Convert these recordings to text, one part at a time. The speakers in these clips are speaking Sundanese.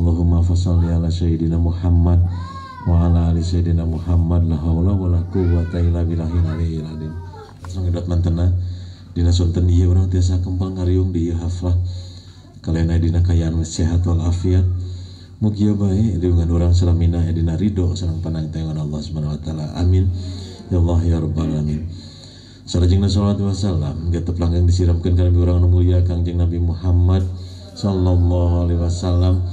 Allahumma fashalli ala sayyidina Muhammad wa ala ali sayyidina Muhammad la haula wala quwwata illa billahil aliyyil azim. Sareng mantena dina sonten ieu urang tiasa kempal ngariung di ieu haflah kalian aya dina kaayaan sehat wal afiat. Mugia bae riungan urang salamina aya dina ridho sareng panangtengan Allah Subhanahu wa taala. Amin ya Allah ya rabbal alamin. Salajengna salawat wa salam getep langgeng disiramkeun ka urang anu mulia Kangjeng Nabi Muhammad sallallahu alaihi wasallam,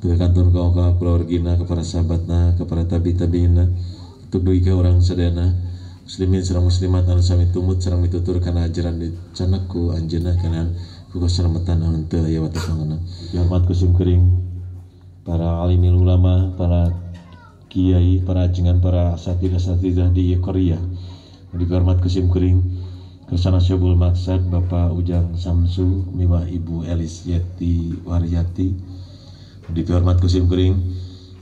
kantun ka keluargina, kepada sahabatna, kepada tabi tabiina, untuk dugi ka urang sadayana muslimin sareng muslimat anu sami tumut sareng mitutur kana ajaran dicanak ku anjeunna kana ku kasalamatan anu teu aya wates mangana. Hormat ku simkuring para alimil ulama, para kiai, para ajengan, para asatidah-asatidah di Korea. Dihormat ku simkuring kersana Syobul Maksad Bapak Ujang Samsu miwah Ibu Elis Yeti Waryati. Dihormat ku simkuring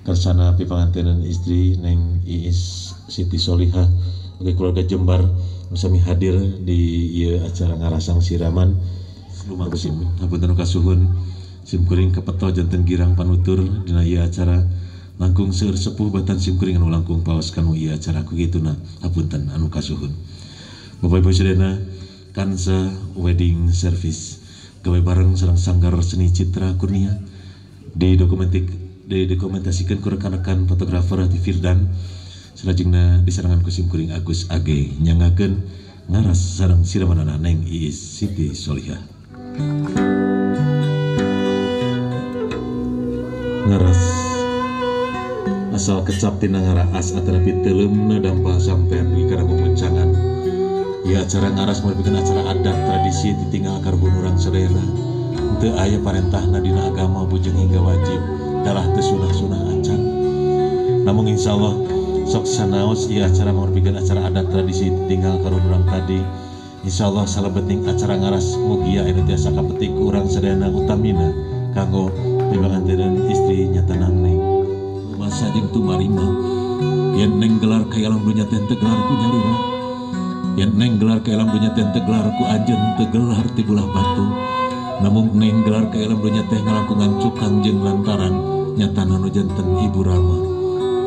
kersana pipangantenan istri Neng Iis Siti Solihah oke keluarga Jembar sami hadir di ieu acara ngarasang siraman. Lumangga sim hapunten kasuhun simkuring kepeto janten girang panutur dina ieu acara langkung seueur sepuh batan simkuring anu langkung paos kanu ieu acara ku kituna hapunten anu kasuhun. Bapak Ibu sadayana, Kansa Wedding Service gawe bareng sareng Sanggar Seni Citra Kurnia didokumentasikan ku rekan-rekan fotografer Hati Firdan salajengna disarengan ku simkuring Agus Age nyangakeun ngaras sareng siramanana Neng Iis Siti Solihah. Ngaras asal kecap tina ngaraas atanapi teuleumna dampa sampean dugi kana mumuncangan. Ieu acara ngaras merupakan acara adat tradisi ditinggal karuhun urang sadayana. Teu aya parentahna dina agama bujeng hingga wajib dalah teu sunah-sunah acan. Namun insyaallah sok sanaos ieu acara merupakan acara adat tradisi ditinggal karuhun urang tadi. Insyaallah salebeting acara ngaras mugia anu tiasa kapetik ku urang sadayana utamina kanggo pipangantenan istri nyata neng. Masa jeung tumarima yen neng gelar ka alam dunya teh teu gelar ku nyalira, yen neng gelar ka alam dunya teh teu gelar ku anjeun, teu gelar ti bulah batu. Namun neng gelar ka alam dunya teh ngalangkungan cukang jeung lantaran nyatana nu janten ibu rama.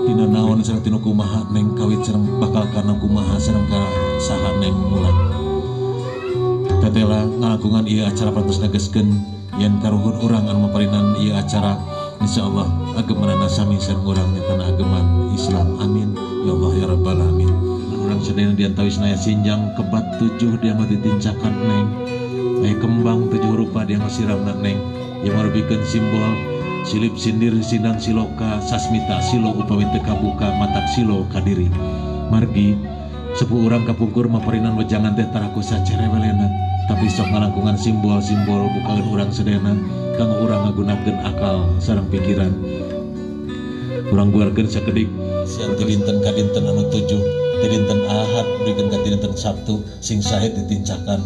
Tina naon sareng tina kumaha neng kawit sareng bakal kana kumaha sareng ka saha neng mulang. Tetela ngalangkungan ieu acara pantes negeskeun yen karuhun urang anu maparinan ieu acara insyaallah agemanana sami sareng urang nyatana ageman Islam. Amin ya Allah ya rabbal alamin. Urang sadayana diantawisna aya sinjang kebat 7 dia mah ditincakan neng, aya kembang 7 rupa dia mah siramna neng, ieu marupikeun simbol silip sindir sindang siloka sasmita silo upami teu kabuka matak silo kadiri. Margi sepuh urang kapungkur maparinan wejangan teh taraku sacerewelena, tapi sok ngalangkungan simbol-simbol bukaeun urang sadayana kanggo urang ngagunakeun akal sareng pikiran. Urang guarkeun sakedik siang ti dinten ka dinten anu 7, ti dinten Ahad dugi ka dinten Sabtu sing sae ditincakan.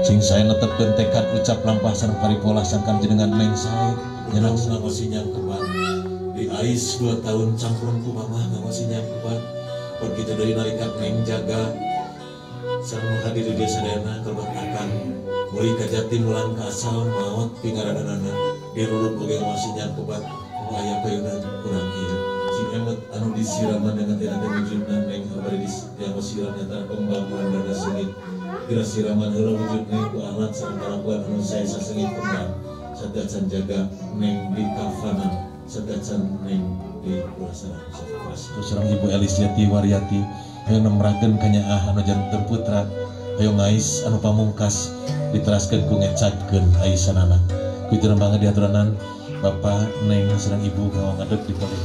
Sing sae netepkeun tekad ucap lampah sareng paripolah sangkan jenengan neng sae nyenang nganggo sinyang kebat. Di ais 2 tahun cangkrung ku mamah nganggo sinyang kebat. Begitu deui nalika neng jaga sareng hadir di desa sadayana kalbat akang mulai ka jati mulang ka asal maot pingaradanana diruruk oge nganggo sinyang kebat nu aya payunan urang ieu. Emut anu disiraman dengan tina teh wujudna neng bari dianggo siram nyata kembang dana seungit. Geura siraman heula wujud neng ku alat sareng kalakuan anu sae saseungit kembang. Sadacan jaga neng di kafanan, sadacan neng di pulasara. Sareng Ibu Elis Yati Waryati hayo nemrakeun kanyaah anu janten putra, hayo ngais anu pamungkas diteraskeun ku ngecadkeun aisanana. Ku itu rembangna diaturanan Bapak neng sareng Ibu kanggo ngadeg di palih.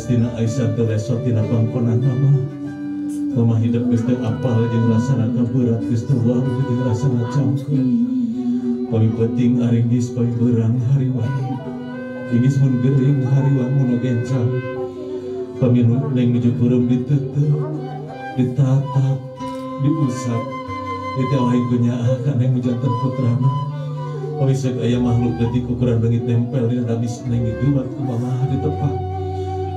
Tina Aisyah telesot tina pangkonan mama. Mama hidup geus teu apal jeung rasana kaberat geus teu wawuh jeung rasana cangkeun. Pami peuting aringgis pami beurang hariwang. Inggis mun gering hariwang mun gencang. Pami neng nuju peureum diteuteup, ditatap, diusap, ditewahi ku nyaah ka neng nu janten putrana. Pami seuk aya makhluk leutik ukuran leungit nempel dina damis neng digeuwat ku mama ditepak.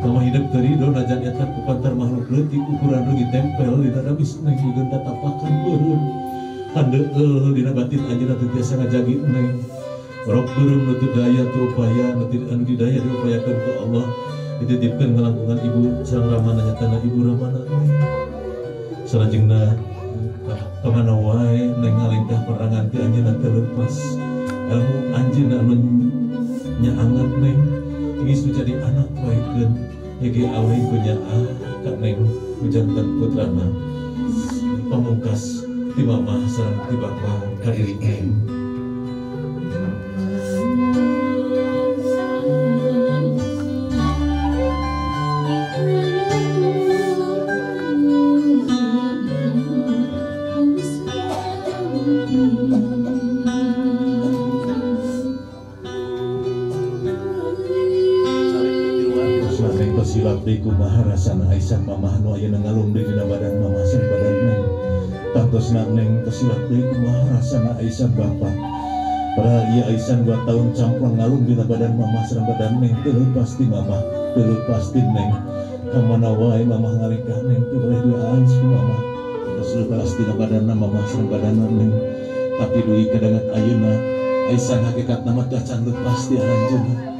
Mama hidup terido najan eta ku pantar makhluk leutik ukuran leungit tempel dina damis neng digeunda tapakan beureum. Handeueul dina batin anjeunna teu tiasa ngajagi neng. Rok beureum nu teu daya teu upaya nu anu didaya diupayakeun ku Allah dititipkeun ngalangkungan ibu sareng ramana nyatana ibu ramana neng. Salajengna ka mana wae neng ngalengkah perangan ti anjeunna teu leupas. Ilmu anjeunna anu nyaangat neng. Geus nu jadi anak baikeun yeuh awe ku nyaah ka neng nu janten putrana. Pamungkas ti mamah sareng ti bapa ka diri neng. Silap deui kumaha rasana Aisyah mamah nu ayeuna ngalung deui dina badan mamah sareng badan neng. Tangtosna neng tersilap deui kumaha rasana Aisyah bapa. Padahal ieu Aisyah 2 tahun camplang ngalung dina badan mamah sareng badan neng teu leupas ti mamah, teu leupas ti neng. Ka mana wae mamah ngalengkah neng teu boleh diais ku mamah. Terus leupas dina badanna mamah sareng badanna neng. Tapi dugi kadangat ayeuna Aisyah hakikatna mah teu acan leupas ti aranjeunna.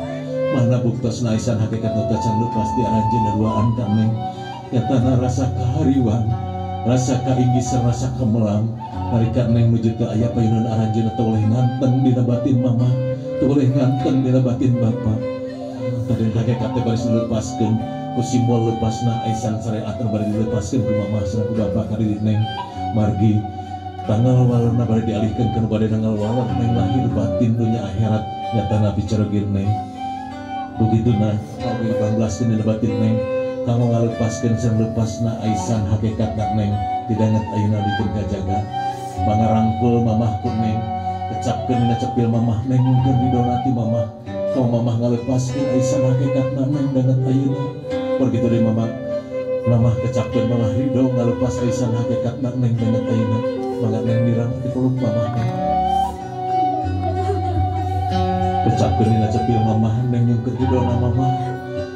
Mana buktosna Aisyah hakikat nu tacan leupas di aranjeunna duaan ka neng. Nyatana rasa kahariwang, rasa kainggisan, rasa kemelang nalika neng nuju teu aya payunan aranjeunna teu boleh nganteng dina batin mama, teu boleh nganteng dina batin bapa. Tadi hakikat teh baris dilepaskeun ku simbol lepasna Aisyah syariat nu bari dilepaskeun ku mama sareng ku bapa ka diri neng. Margi tanggal walerna bari dialihkeun ka nu bade tanggal waler neng lahir batin dunya akhirat nyatana bicarogir neng. Begitu nah, kami 18 dina batin neng, kanggo ngalepaskeun sareng lepasna Aisyah hakikatna neng, didanget ayeuna dikeun kajaga. Mangarangkul mamah ku neng, kecapkeun dina cepil mamah neng, nyungkeun ridona ti mamah. Kanggo mamah ngalepaskeun Aisyah hakikatna neng danget ayeuna. Begitu deui mamah, mamah kecapkeun mamah ridho ngalepas Aisyah hakikatna neng danget ayeuna. Mangga neng dirang dipeluk mamah neng. Kecapkeun dina cepil mamah neng nyungkeun ridona mamah.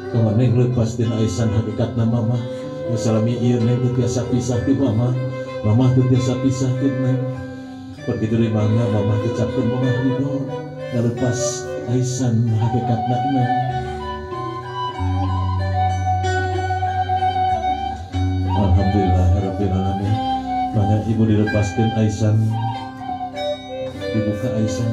Kanggo neng leupas dina Aisyah hakikatna mamah. Nu salami ieu neng teu tiasa pisah ti mamah, mamah teu tiasa pisah ti neng. Begitu deui mangga mamah kecapkeun mamah ridho ngalepas Aisyah hakikatna neng. Alhamdulillah rabbil alamin. Mangga ibu dilepaskeun Aisyah, dibuka Aisyah.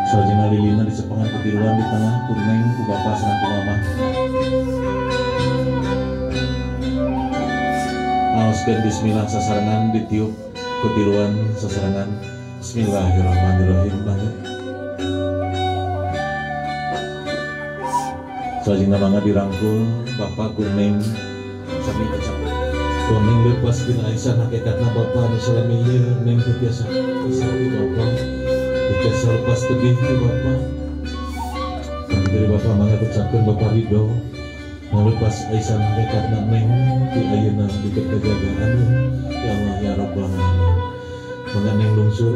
Salajengna lilina dicepengan ku tiluan di tengah ku neng ku bapa sareng ku mamah. Aoskeun bismillah sasarengan ditiup ku tiluan sasarengan. Bismillahirrahmanirrahim. Mangga. Salajengna mangga dirangkul bapak ku neng sami kecap. Neng lepas dina aisan hakikatna bapa nu salami ieu neng teu tiasa pisah ti bapa, teu tiasa lepas tebih ti bapa. Tapi dari bapa mangga ucapkeun bapa ridho ngalepas aisan hakikatna neng ti ayeuna dikeun kajagaan. Ya Allah ya Rabbal alamin. Mangga neng lungsur.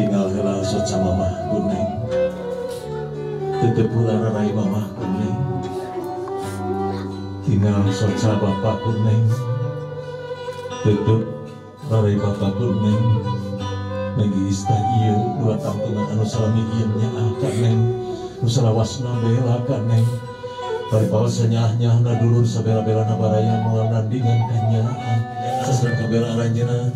Tinggal heula soca mamah ku neng, tetep heula rarai mamah ku neng. Tinggal soca bapak ku neng, tetep rarai bapak ku neng. Neng geus tah ieu dua tangtungan anu salami ieu nyaah ka neng, nu salawasna bela ka neng. Bari paos sanyaah-nyaahna dulur sabela-belana baraya moal nandingan ka nyaah sasareng kabela aranjeunna.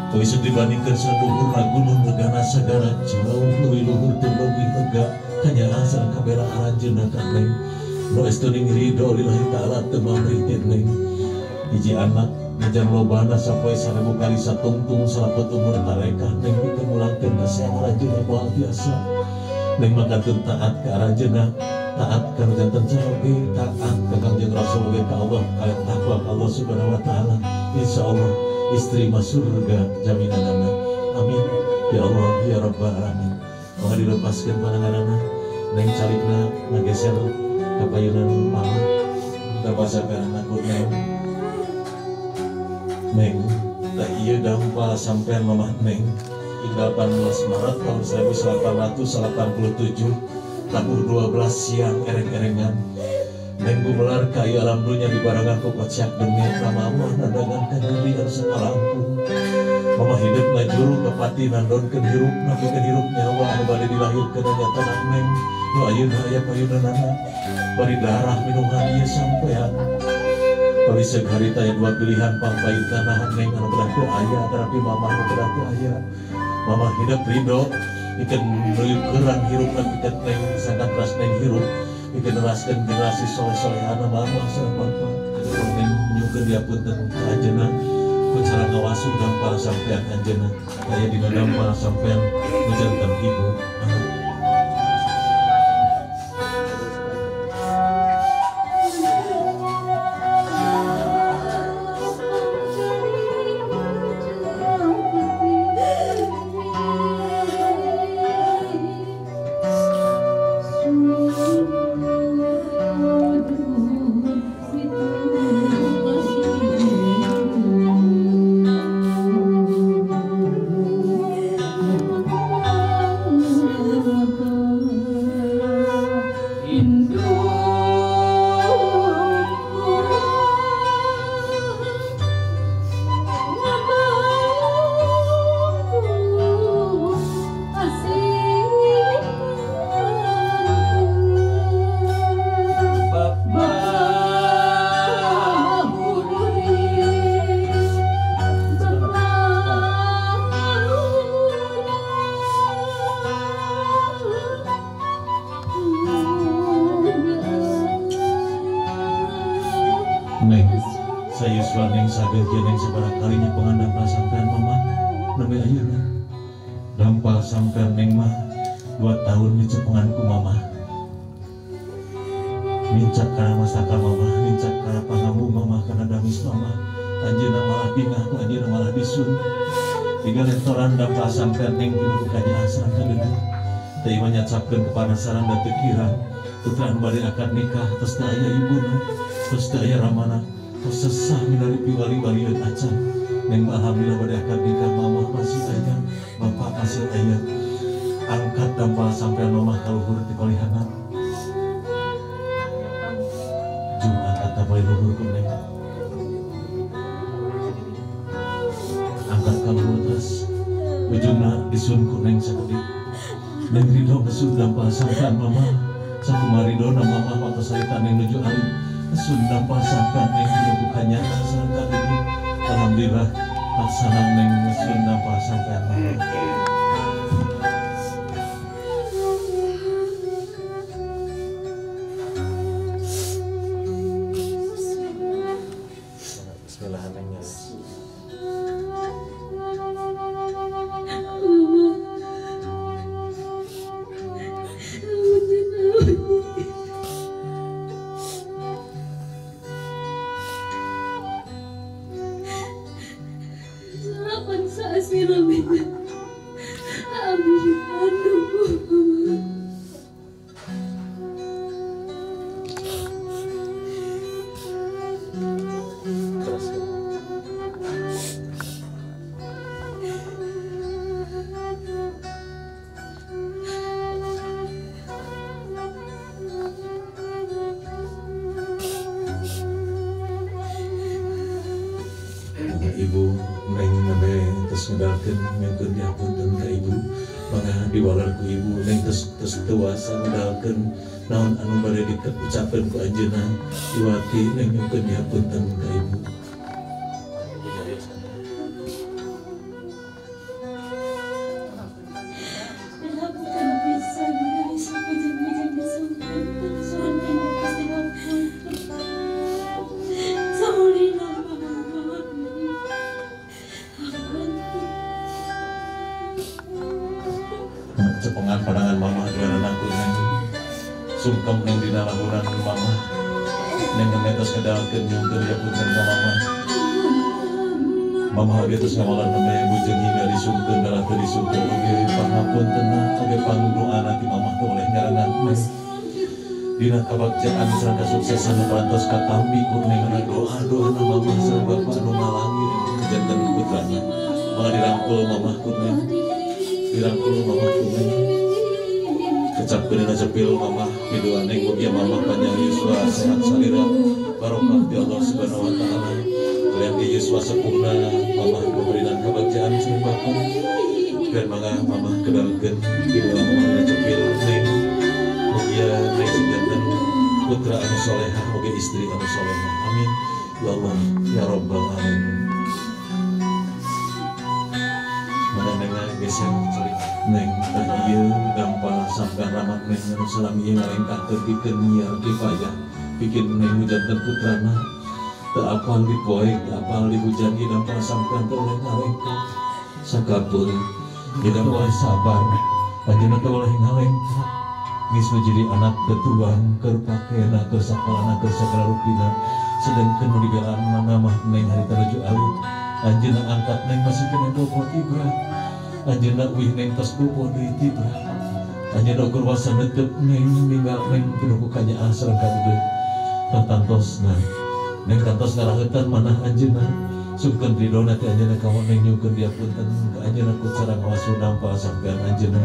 Tulisan dibandingkan saluhur gunung legana sagara jauh leuwih luhur teu leuwih lega kanyaah sareng kabela aranjeunna ka neng. Nu estu ning ridho lillahi ta'ala teu mamrih teh neng. Hiji anak ngajar lobana sapoe 1000 kali satungtung salapet umur tarekah neng pikeun mulangkeun nasihat aranjeunna moal tiasa. Neng mah kantun taat ka aranjeunna, taat ka nu janten caroge, taat ka Kangjeng Rasul oge ka Allah, ka takwa ka Allah Subhanahu wa taala. Insyaallah istri masuk surga jaminanana. Amin ya Allah ya Rabbal alamin. Mangga dilepaskeun pananganana neng carikna ngageser ka payunan mama. Dapat sampean ku neng. Neng tah ieu dampal sampean mamah neng. 18 Maret tahun 1887 tabuh 12 siang ereng-erengan. Neng gumelar ka ieu alam dunya dibarengan ku kocak demi ka mamah nandangan ka nyeri anu sakalangkung. Mamah hidup ngajuru ka pati nandonkeun hirup napikeun hirup nyawa anu bade dilahirkeun nyatana neng nu ayeuna aya payunanana bari darah minuman ieu sampean. Pamiseug harita aya dua pilihan pangpait nahan neng anu kedah teu aya tetapi mamah anu kedah teu aya. Mamah hidup ridho pikeun neuleukeurang hirup pikeun neng sangkan teras neng hirup pikeun neraskeun generasi soleh-solehana mamah sareng bapa. Neng nyungkeun diapunten ka anjeunna ku cara ngawasu dampal sampean anjeunna aya dina dampal sampean nu janten ibu. Neng, saya yuswa neng saged neng sabaraha kalinya pangandapna sampean mama nembe ayeuna. Dampal sampean neng mah 2 tahun dicepengan ku mama. Nincak kana masakan mama, nincak kana pangamu mama, kana damis mama. Anjeunna malah bingah ku anjeunna malah disun. Tiga lentoran dampal sampean neng dinu kanyaah sareng kadeudeuh. Teu imah nyacapkeun kepanasaran da teu kirang. Putra anu bade akad nikah tos teu aya ibuna, tos teu aya ramana, tos sesah minari piwali-walieun acan. Neng alhamdulillah bade akad nikah mamah masih aya, bapak masih aya. Angkat dampal sampean mamah ka luhur ti palihana. Jung angkat dampal luhur ku neng. Angkat ka luhur terus ujungna disun ku neng sakedik. Neng ridho ngesun dampal sampean mamah. Sakumaha ridona mamah waktu sarita neng nuju alit. Sunda pasakan neng bukannya sareng kadedu. Alhamdulillah laksana neng Sunda pasakan. Ibu neng nebe terus ngedalkeun nyungkeun dihapunten ka ibu mangga diwaler ku ibu neng terus teu wasa ngedalkeun naon anu bade diucapkeun ku anjeunna iwati neng nyungkeun dihapunten ka ibu. Cepengan pandangan mama dengan anakku neng sungkem neng dina lahuran mama neng tos ngedalkeun nyungkeun dihapunten ka mama. Mama oge tos ngawalan nembe bujeng hingga disungkeun dalah teu disungkeun oge pangapuntenna oge pangdoana ti mama teh oleh nyarengan neng dina kabagjaan sareng kasuksesan nu parantos katampi ku neng kana doa-doana mama sareng bapa anu ngalangir janten putrana. Mangga dirangkul mama ku neng, dirangkul mama ku neng, kecapkeun dina cepil mama pidoa neng mugia mama panjang yuswa sehat salira barokah di Allah Subhanahu wa taala. Kalian di yuswa sepuhna mama pemberian kebagjaan sareng bapa dan mangga mama kedalkeun pidoa mama dina cepil neng mugia neng janten putra anu solehah oge istri anu solehah. Amin ya Allah ya Rabbal alamin. Geser celik neng tah ieu gampal sampean ramat neng anu salami ieu ngalengkahkeun pikeun nyiar kifayah bikin neng janten putrana teu apal di poek teu apal di hujan ieu gampal sampean teu oleh ngalengkah sakapun tidak boleh sabar anjeunna teu oleh ngalengkah geus menjadi anak tetuang keur pakena keur sakolana keur sagala rupina sedengkeun nu dibelaan mana mah neng harita nuju alit anjeunna angkat neng masih kena bobo tibra anjeunna uih neng tos bobo deui tibra anjeunna ukur wasa netep neng ninggal neng pinuh ku kanyaah sareng kadeudeuh tantosna neng kantos ngaraheutan manah anjeunna sungkeun ridona ti anjeunna ka neng nyungkeun diapunten ka anjeunna ku cara ngawasu nampa sampean anjeunna.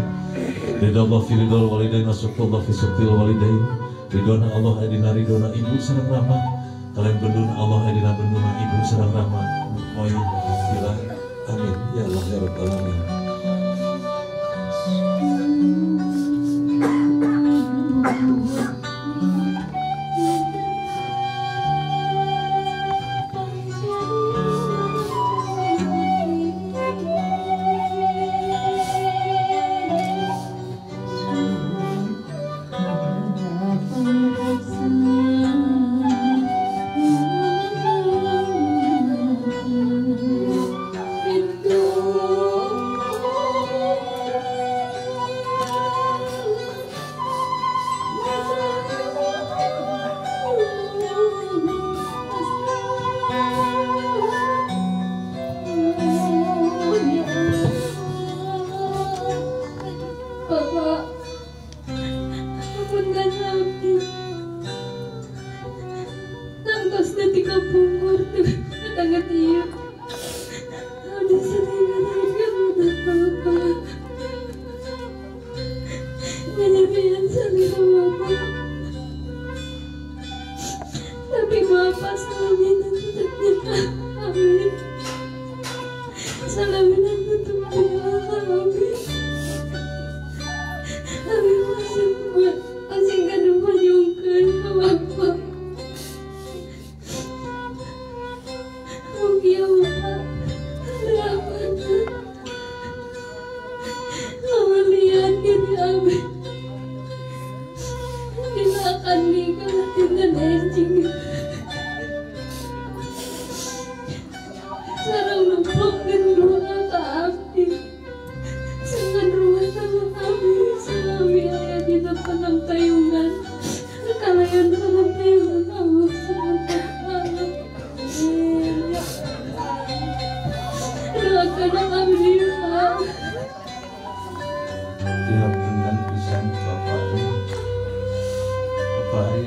Ridha Allah fi ridhal walidain wa syukrullah fi syukril walidain. Ridona Allah adina ridona ibu sareng rama kalian benduna Allah adina benduna ibu sareng rama. Moy bila amin ya Allah ya Rabbal alamin. Masih gak ada nyungkeun ka Bapak.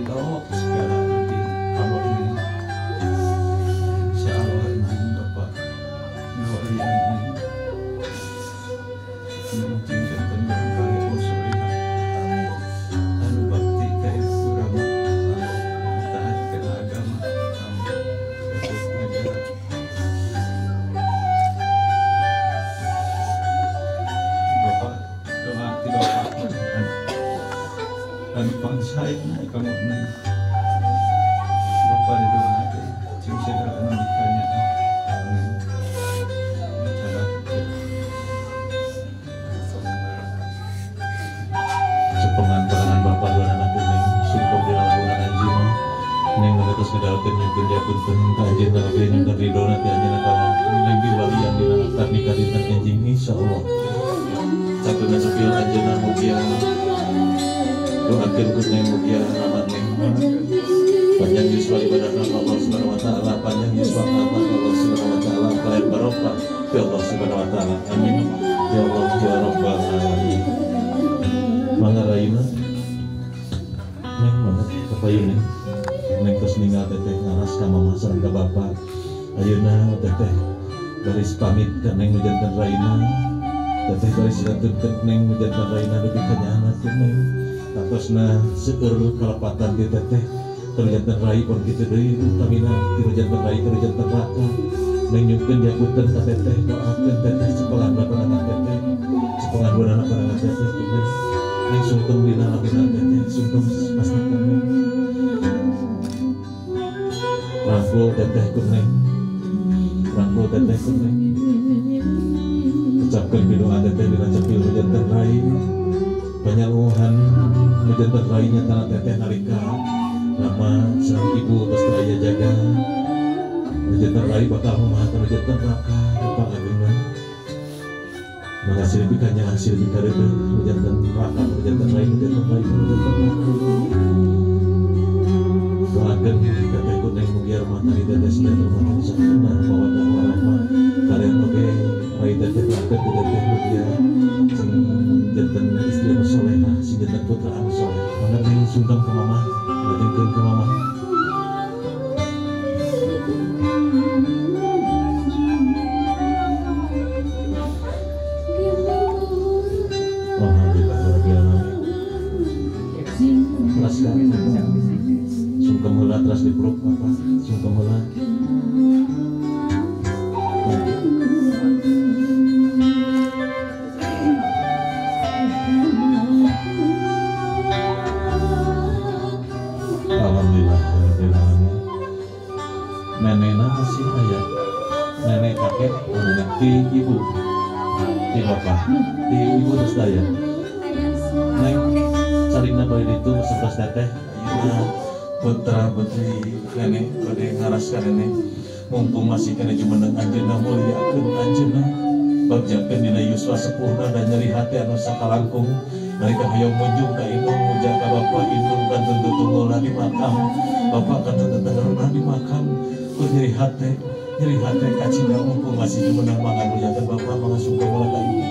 ridho segala rupi kanggo neng. Insyaallah enjing Bapak ngawalian neng. Neng janten barangkali usulina. Amin. Anu bakti ka ibu rama. Taat kana agama. Amin. Kasih negara. Bapak doa ti Bapak anu pangsaena kanggo neng. Bapak doa teh cing segera anu nikahnya. Amin. Bicara Sepengantaran Bapak dua anak neng sungkem dina lakukan anjeunna. Neng atos ngedalkeun nyungkeun diapunten ka anjeunna oge nyungkeun ridona ti anjeunna ka neng diwalian dina akad nikah dinten enjing insyaallah. Sakeuna sepil anjeunna mugia doakeun ku neng mugia rahmat neng. Panjang yuswa ibadah Allah Subhanahu wa taala, panjang yuswa amal Allah Subhanahu wa taala, kalian barokah ya Allah Subhanahu wa taala. Amin. Ya Allah ya Rabbal alamin. Mangga rayuna. Neng banget kapayun neng. Neng tos ninggal teteh ngaras ka mama sareng ka bapa. Ayeuna teteh baris pamit ka neng nu janten rayuna. Teteh baris silaturkeun neng nu janten rayuna dugi ka nyaana teh neng. Tangtosna seueur kalepatan ti teteh. Terjantan rai pun kitu deui utamina ti jantan rai jantan raka. Neng nyungkeun diapunten ka teteh doakeun teteh sekolah bapak anak teteh. Sekolah dua anak anak teteh neng. Neng sungkem dina lakina teteh sungkem pasna ka neng. Rangkul teteh ku neng. Rangkul teteh ku neng. Ucapkeun doa teteh dina cepil jantan rai. Panyaluhan jantan rai nya tanah teteh nalika lama sang ibu tos teu aya jaga. Jantan rai bakal kumaha kana jantan raka Bapak agungna. Maka silih pikanya silih pikareudeuh jantan raka jantan rai jantan rai jantan raka. Doakeun teteh ku neng mugia rumah tangga teteh sedaya rumah tangga sakinah mawaddah warahmah. Kalian oge rai teteh doakeun ku teteh mugia sing janten istri anu solehah sing janten putra anu soleh. Mangga neng sungkem ka mamah, lajengkeun ka mamah. Alhamdulillah rabbil alamin. Teras ka sungkem heula teras dipeluk apa sungkem heula. Alhamdulillah rabbil alamin. Nenekna masih aya. Nenek kakek nenek ti ibu ti bapak ti ibu terus daya. Neng sarina bari ditu sebelas teteh ayeuna putra putri nenek bade ngaras ka nenek mumpung masih kana jumeneng anjeunna muliakeun anjeunna bagjakeun dina yuswa sepuhna dan nyeri hate anu sakalangkung nalika hoyong munjung ka indung muja ka bapa indung kantun tutungulna di makam bapak kantun tetengerna di makam kur nyeri hate kacinda mumpung masih jumeneng mangga muliakeun bapak mangga sungkem heula ka ibu.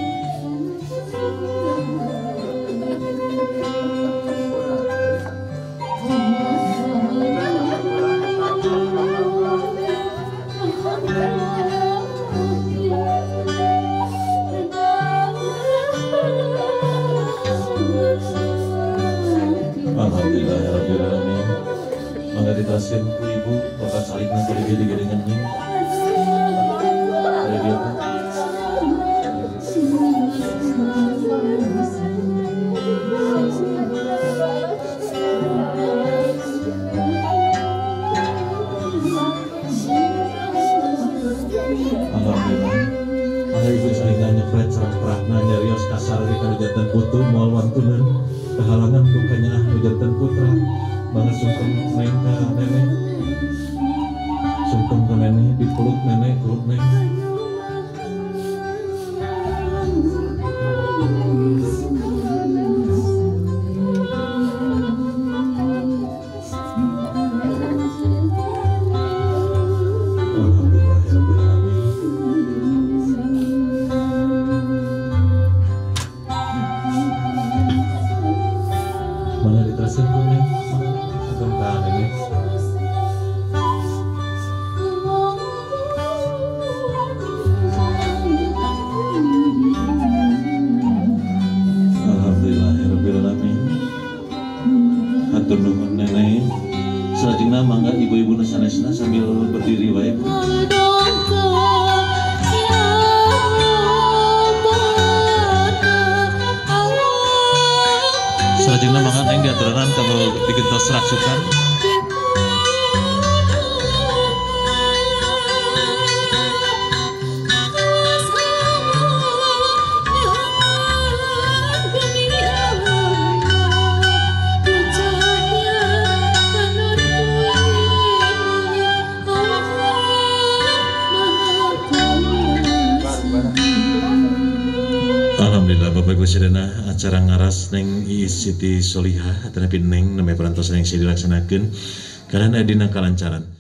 Alhamdulillah ya rabbil alamin. Mangga diteraskeun ku ibu bakal salikna ku dieu digedengan ning. Ada dia apa? Alhamdulillah. Mangga ibu salikna nyepret sareng perahna nyarios kasar ka janten putu moal wantunan kahalangan ku kanyaah nu janten putra. Mangga sungkem neng ka nenek. Sungkem ka nenek dipeluk nenek peluk neng. Nah, ini. Alhamdulillahirabbil alamin. Hatur nuhun nenek. Salajengna mangga ibu-ibu nu sanesna sambil berdiri wae. Salajengna mangga neng diaturanan kalau digentos raksukan. Alhamdulillah Bapak Ibu sadayana acara ngaras Neng Iis Siti Solihah atanapi Neng namanya parantos Neng dilaksanakeun karena dina kalancaran.